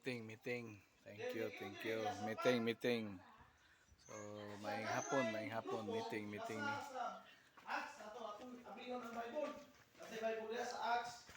Meeting, meeting. Thank you, thank you. Meeting, meeting. So, maayong hapon, maayong hapon. Meeting, meeting ni. Acts ato atong abrihon ang Bible. Kasi Bible niya sa Acts.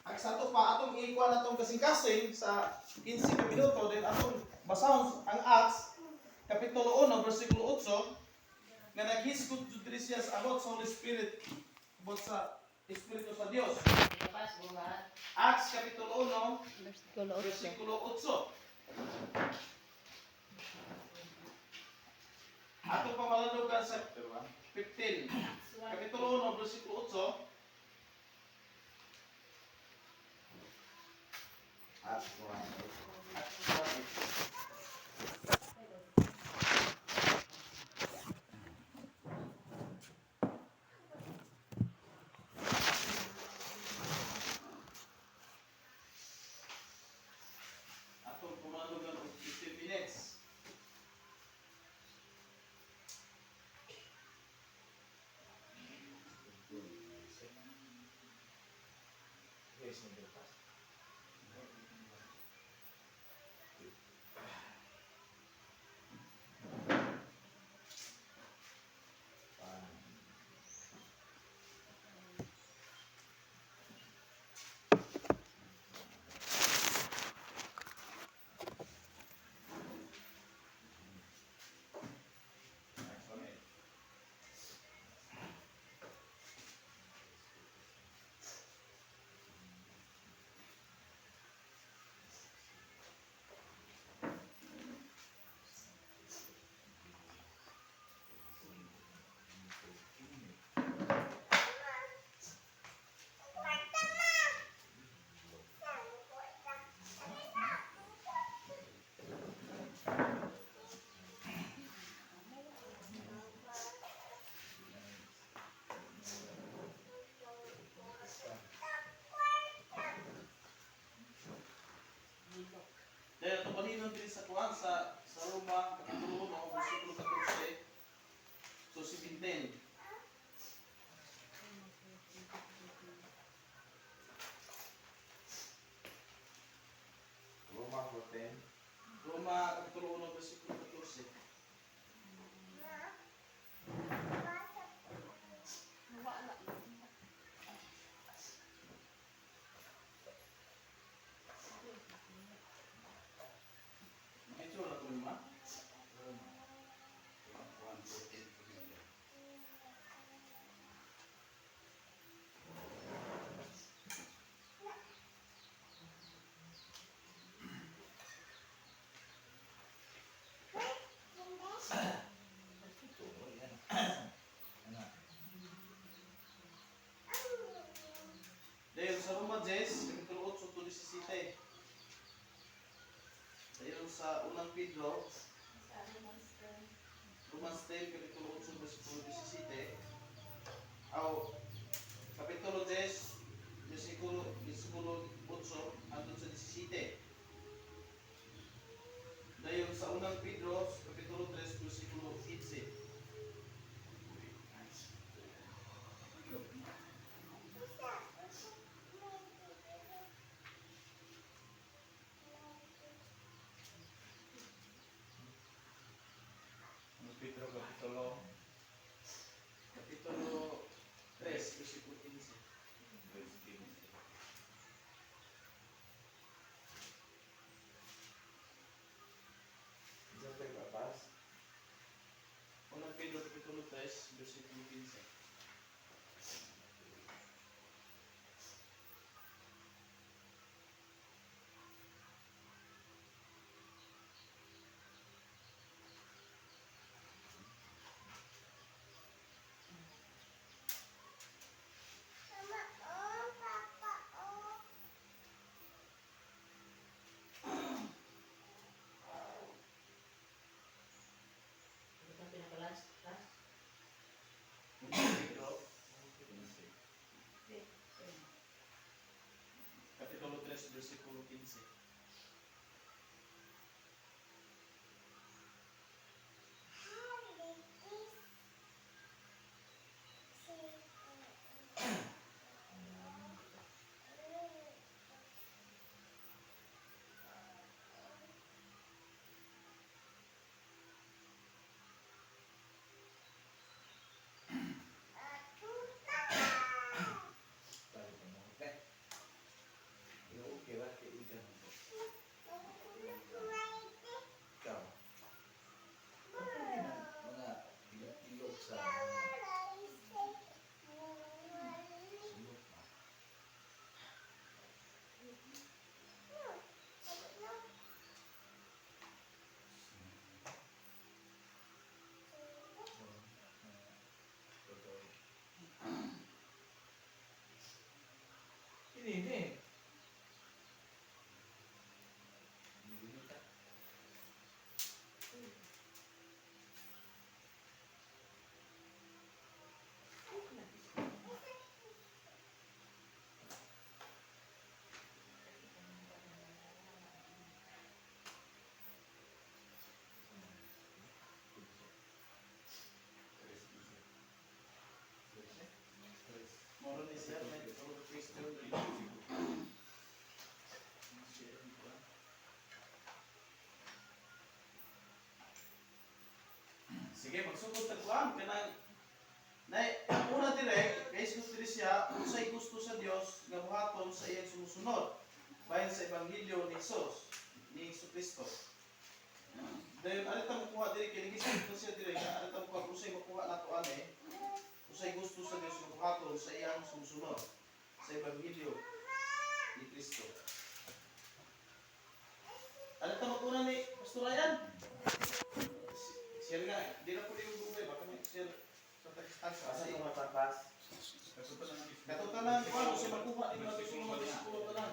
Acts ato pa atong ikuan atong kasing-kasing sa 15 ka minuto, then atong basahon ang Acts kapitulo 1 bersikulo 8 nga naghisgot jud diri siya sa about sa Holy Spirit, about sa Espiritu sa Dios. Acts kapitulo 1 Versikulo 8. Versikulo 8. Ato pamalandugan sa 15. Kapitulo 1, versikulo 8. Acts 1. Acts 1:8. Ato pamalandugan og 15 minutes. Dahil ito balhinon diri sa kuan sa Roma kapitulo 1 bersikulo 14 to 17. Roma 14. Roma kapitulo 1 bersikulo 14. Medyo na ito ma. 1:14. Dahil sa Roma 10, kapitulo 8 to 17. Dahil sa unang Pedro, Romans 10, kapitulo 8, versikulo 17. Aw, kapitulo 10, versikulo 8, hangtod sa 17. Dahil sa unang Pedro, kapitulo 3, versikulo 15. Pedro kapitulo Kapitulo 3, versikulo 15. verse 15. Isa pa yung kapas? 1 Sige, magsugod ta kuan kanang nay ang una direk kay Jesus diri siya unsay gusto sa Dios nga buhaton sa iyang sumusunod bahin sa ebanghelyo ni Jesus, ni Kristo. Then ano ta makuha diri kay ngisod ko siya diri nga ano ta makuha unsay makuha nato ani unsay gusto sa Dios nga buhaton sa iyang sumusunod sa ebanghelyo ni Kristo. Ano ta makuha ni Pastor Ryan? Share nga, di na po yung Google, baka may share sa tagstansa. Asa itong matatas? Katong tanan, kuha, kung siya makuha, di ba ito mga disipulo tanan.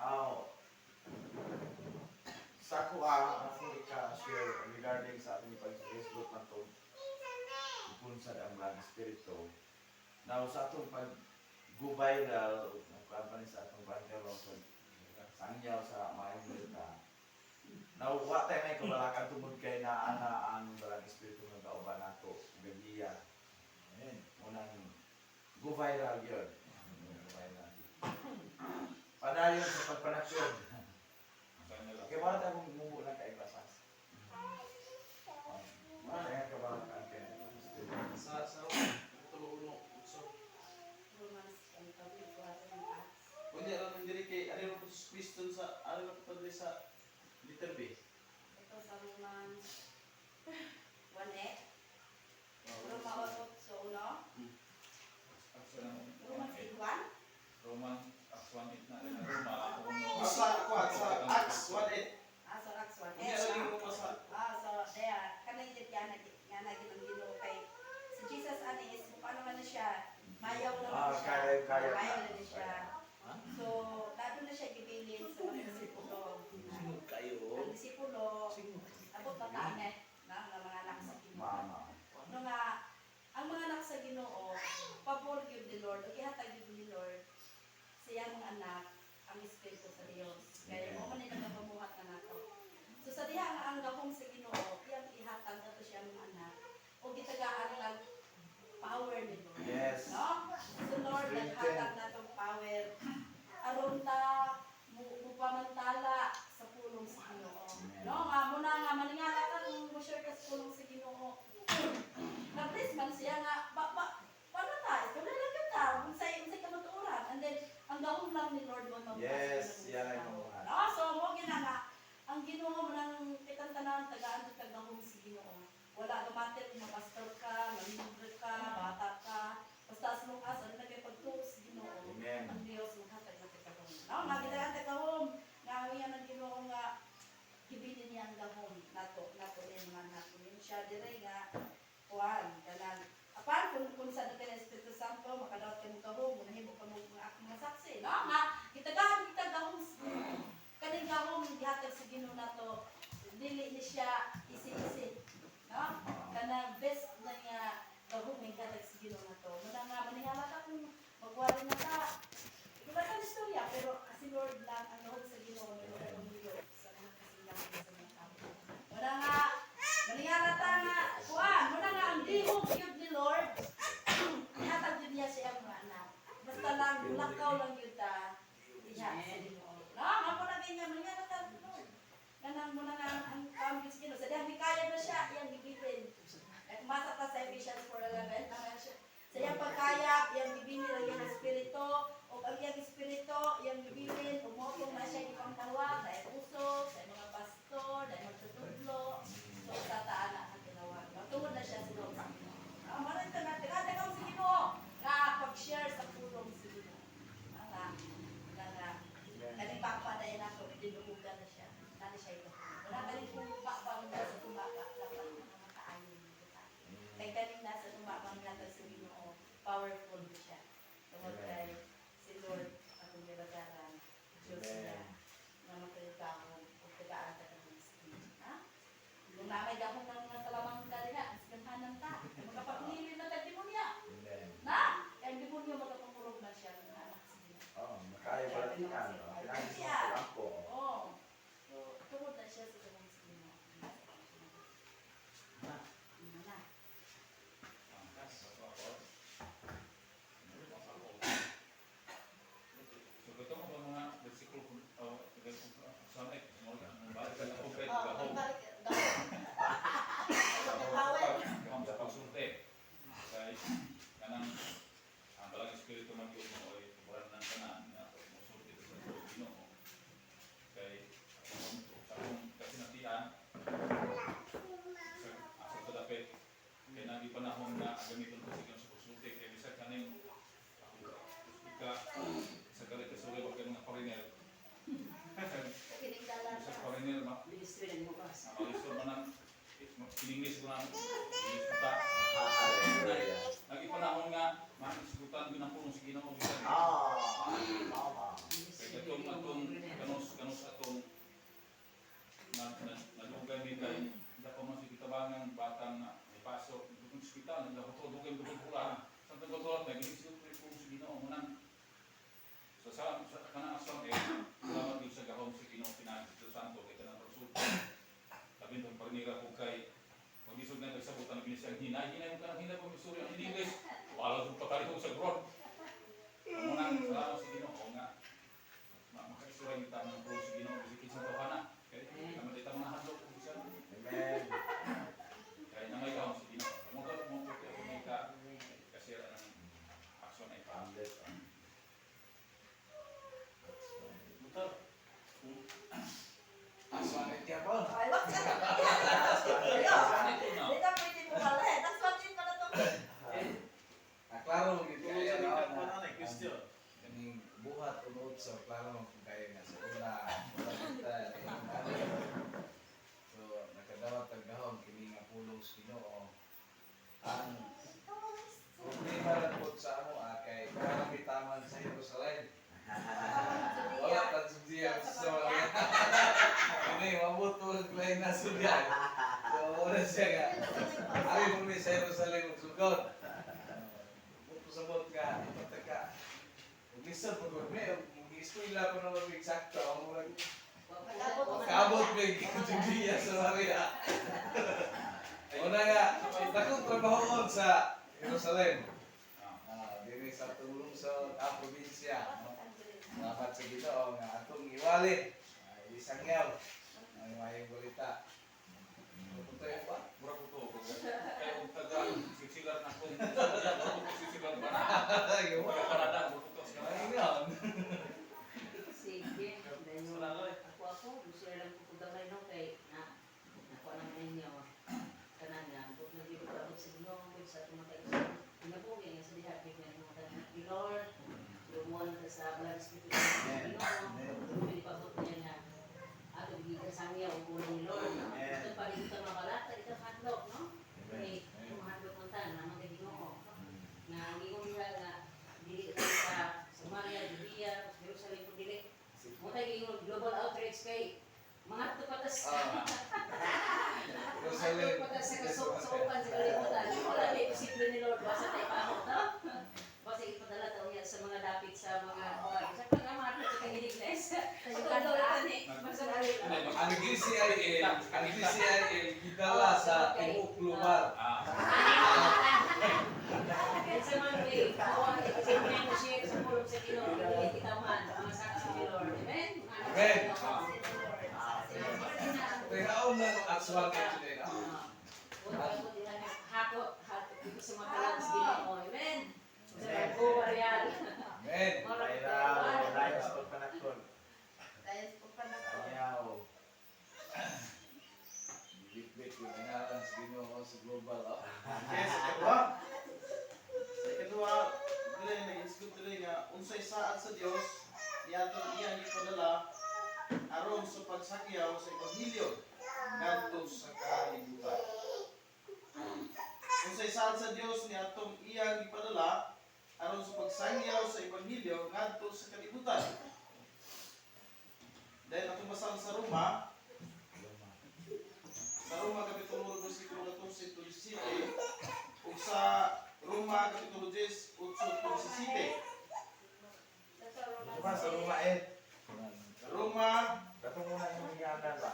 Aw. Sa kuha, ang akong ika-share regarding sa ating pag-Facebook man to, sa ang mga espiritu. Now, sa atong pag go viral, ang company sa atong bangkaroon sa sangyaw sa maayong balita. Now, wa tayo may kabalakan tungod kay naana ang balang espiritu nga kauban nato, gagiya. Amen. Unang go viral yun. Go viral. Padayon sa pagpanaksyon. Okay, wala tayong mumuo lang kay basas. Wala tayong kabalakan kay espiritu. Sa tulo uno, so, Romans ang tawag ko ato ng Acts. kunya lang diri kay, ano po sa question sa, ano po diri sa letter B? Ito sa Romans 1:8. Roma 8:1. Romans 8:1. Roman Acts 1:8 na. Roma ako Sa, kuha, sa Acts 1:8. Ah, so Acts 1:8. Kunya lang yung Roma sa, Ah, so there kanang gid yan nga na gid ang Ginoo kay si Jesus ani is paano man na siya, mayaw na man Ah, siya. kaya, kaya. Mayaw na na siya. So, dato na siya gibilin sa mga disipulo. Kayo. Ang disipulo, abot pa ta na na nga mga anak sa Ginoo. Mama. No nga ang mga anak sa Ginoo, pabor gyud ni Lord, ug ihatag gyud ni Lord sa iyang mga anak ang espiritu sa Dios. Kaya mo man ni nagapamuhat na nato. So sa diha nga ang gahom sa Ginoo, iyang ihatag ato siya mga anak ug gitagaan lang power ni Lord. Yes. No? So Lord, Strengthen. naghatag natong power aron ta mupamantala sa pulong sa Ginoo. Amen. No, nga mo na nga maningala ka kung mo share ka sa pulong sa Ginoo. Nag-please man siya nga ba, ba paano ta? Ikaw na lang kita kung sa unsay kamatuoran. And then ang gahom lang ni Lord mo mabuhat Yes, sa yan ang tao. mabuhat. No, so mo gina nga ang Ginoo mo nang kitang tanan tagaan jud kag gahom sa Ginoo. Wala gamater kung mapastor ka, mamimbre ka, bata ka, basta as long as ano na kay pagtuo sa Ginoo. Amen. Ang Dios maghatag na kay gahom. No, nga gitagaan ta gahom, nga ang ang Ginoo nga gibilin niya ang gahom nato nato niya mga nato yun siya dire nga kuan kanang apan kung sa natin ang Espiritu Santo makadawat kamo gahom nahimo kamo mga akong mga saksi, no, nga gitagaan kita gahom sa Ginoo. Kaning gahom gihatag sa Ginoo nato dili ni siya isi-isi, no, kanang best na nga gahom nga gihatag sa Ginoo nato muna nga maningala ka kung magwali na ka. Iba ka istorya pero si Lord lang ang gahom sa Ginoo nga nagpamulyo sa mga kasinggangan sa mga tao. Wala nga maningala ta nga kuan muna nga ang lihok gyud ni Lord ihatag gyud niya siya mga anak. Basta lang lakaw lang gyud ta diha sa Ginoo. No, nga po na ganyan maningala ta Lord. Kanang muna nga ang kaambit sa Ginoo. Sa diha mikaya na siya iyang gibilin. At masa ta sa Ephesians 4:11 tama siya. Sa iyang pagkaya, iyang gibilin ang iyang espiritu, o ang iyang espiritu, iyang gibilin, umotong na siya ipangtawag, dahil uso, sa mga pastor, dahil magtutudlo, so sa taana ang tinawag. Matungod na siya sa Lord sa Ginoo. Ang maraming tanan, tigada ka sa Ginoo, nga pag-share sa pulong sa Ginoo. Ang nga, nga nga, kaning papa dahil nato, dinuugan na siya. Nani siya ito. Wala kaning pumba bang sa tumaba, dapat na makaayon kita. Kay kaning nasa tumabang nato sa Ginoo, powerful siya. Tungod kay si Lord atong gibagaran, Diyos niya, nga na isguta. Hallelujah. Nagipanahon nga maisgutan gyud ang pulong sa Ginoo bisan. Ah, tama. Kay katong atong kanus kanus atong na na nalugay mi kay dako man si kitabangan batang na may pasok dugong ospital nagdako to dugay dugay pula sa tagotol naglisod ko pulong sa Ginoo munang sa kanang aswang eh salamat gyud sa gahom sa Ginoo pinaagi sa Santo kay kanang pagsulti labi tong pagnira ko kay paglisod na nagsabutan na binisang hinay hinay mo kanang hinay pa misuri ang English wala sa patarihog sa ground. Munang salamat sa Ginoo nga makaisura yung tamang pulong sa Ginoo bisag kinsa tawhana kay naman di ta mga hadlok kung bisan Amen. kay na may gahom sa Ginoo mo ka mo ko ako may ka kasira ng action ay pa. That's fine. Butar. Aswan ay tiyapon. Ay, wag ka. Ito na. Dito pwede mo pala eh. That's what yun pala to. Ah, klaro mo gid Tulog kaya sa no, lingkad na pa na Christian. kaning buhat unod sa klaro mo kung kaya nga sa una wala kita ani. So nakadawat ang gahom kini nga pulong sa Ginoo. Ang problema lang po sa amo ah, kay wala bitaman sa Jerusalem. Wala tan sudya sa Samaria. Kini mabot og lain na sudya. So wala siya nga. Ari mo ni sa Jerusalem og sugod. Buto sa bot ka, ipatag ka. Ug lisod mo gud me, ug eskwela pa naman mig sakto ang murag kaabot mig Judea sa Maria. Una nga, dakong trabahoon sa Jerusalem. Ah, diri sa tulong sa probinsya. No? Salamat sa Ginoo nga atong iwali. Ah, isangyaw ang maayong balita. Pupunta yun ba? Mura ko to. Kay og taga sisilar na kung sisilar ba na. Ay, Mga parada mo to sa Ay, yun. Sige, dahil ako ako, gusto lang ko gamay no kay na nakuha naman ninyo kanan nga kung nagibot sa Ginoo kay sa atong mga kaigsoon. Kinabuhi nga sa diha kay nga mga tanan ni Lord. Lumuan ka sa blood spirit sa Ginoo. Pinipabot niya nga ato gikan sa niya og pulong ni Lord. Amen. Ito pa rin ito mabalata ito hadlok no. Amen. Kay itong hadlok man ta naman kay Ginoo. Nga ang ingon niya nga dili lang sa Samaria, Judea, Jerusalem kun dili. Mo tayo yung global outreach kay mga patas Ah. Jerusalem. patas sa kasuk-sukan sa kalibutan. Wala di posible ni Lord basta tayo paamot no. Basta ipadala ta unya sa mga dapit sa mga kuan. Sa mga mga sa kanilignes. Sa ni basta Ang GCIL, ang GCIL gidala sa tibuok global. Ah, Sa mga way, kuan sa mga mo share sa pulong sa Ginoo dili kita man mga saksi ni Lord. Amen. Amen. Pero ng aswang ito din. Hako, hako dito sa mga kalang sa Ginoo. Amen. Sa mga go real. Amen. Viral, live sa pagpanakon. Ayaw. Bitbit yung inaran sa Ginoo sa global. Oh. Okay, sa ikaduha. Sa ikaduha, dili nag-isgot dili nga unsay saad sa Dios niadtong iyang gipadala aron sa pagsakyaw sa ebanghelyo ngadto sa kalibutan. Unsay saad sa Dios niadtong iyang gipadala aron sa pagsangyaw sa ebanghelyo ngadto sa kalibutan. Dahil atong basahan sa Roma kapitulo 1 versikulo 14 to 17 ug sa Roma kapitulo 10 8 to 17. Ito ba sa Roma eh? Roma Katong muna yung higanan ba?